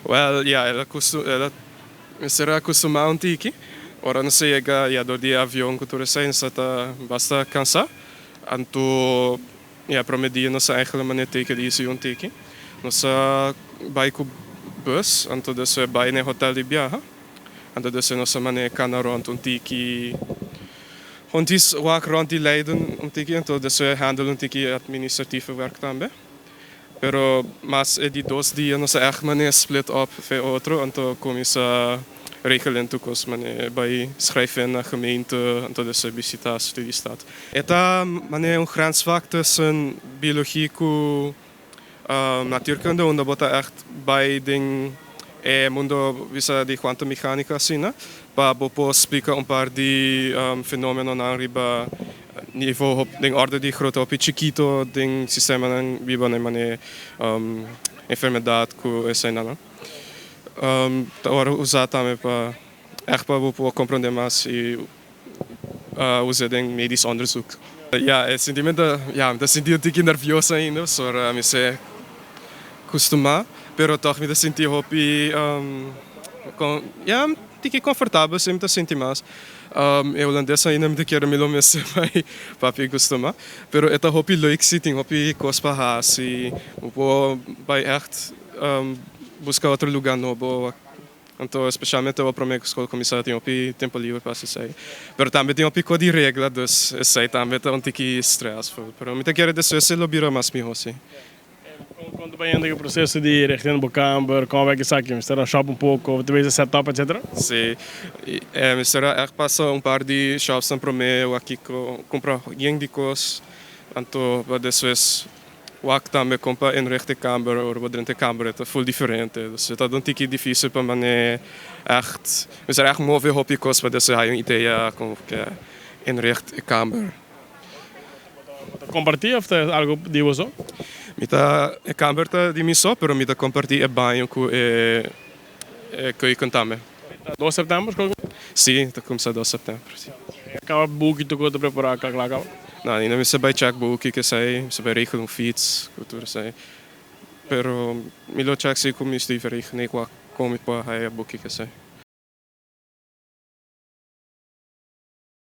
Wel, ja, el a mester a kustumá un tiki. Ora nos a yega, ja, dor di e avion ku tur esei, nos ta basta kansá. Anto, ja, promé dia nos a eigenlijk manera take it easy un tiki. Nos a bai ku bus, anto despues bai na e hotel di biaha. Anto despues nos a manera kana rònt un tiki, un tis wak rònt di Leiden un tiki, anto despues handle un tiki administratieve werk tambe. Pero mas e di dos dia nos a ègt manera split op fe otro, anto kuminsá regelen tur kos manera bai schrijven na gemeente, anto despues bishitá studiestad. E ta manera un grensvak tussen biologie ku natuurkunde unda bo ta ègt bai den e mundo bisa di kwantummechanica asina pa bo por splika un par di fenomenonan riba nivo hop den orde di grootte hopi chikito den sistemanan biba na e manera enfermedad ku eseinan. Ta ora usa tambe pa ègt pa bo por komprende mas i usa den medisch onderzoek. Ya, e sentimento, ya, mi ta sinti un tiki nervioso ainda pasobra mi se kustumá, pero tòg mi ta sinti hopi, ya, un tiki konfortabel si mi ta sinti mas. E hulandes ainda mi ta kere mi lo mester bai papia kustumá, pero e ta hopi leuk si, tin hopi kos pa hasi, bo por bai ègt buska otro lugá nobo. Anto especialmente ora prome cu scol cuminsa tin hopi tempo liber pa haci esey. Pero tambe tin hopi co di regla dus esey tambe ta un tiki stressful. Pero mi ta kere despues e lo bira mas miho si. Con ta bayendo e proceso di rechten bo camber, con a bay esaki? Mester a shop un poco, ta bezig set up etcetera? Si, mester a echt pasa un par di shopsnan prome wak kico cumpra yen di cos anto pa despues Wak tambe kon pa inricht e kamber ora bo drenta e kamber e ta ful diferente. Dus e ta un tiki dificil pa mane echt, mester echt move hopi kos pa despues haya un idea kon ke inricht e kamber. Bo ta komparti of ta algo di bo so? Mi ta, e kamber ta di mi so pero mi ta komparti e baño ku e keuken tambe. Ta dos september skol kuminsa? Si, ta kuminsa dos september, si. E kaba buki tur ku ta prepara kla kla kaba? No, ainda mi sa bai check buki kesei, mi sa bai regel un fiets ku tur esei. Pero mi lo check si ku mi stuur verregen, ik wak kon mi por haya buki kesei.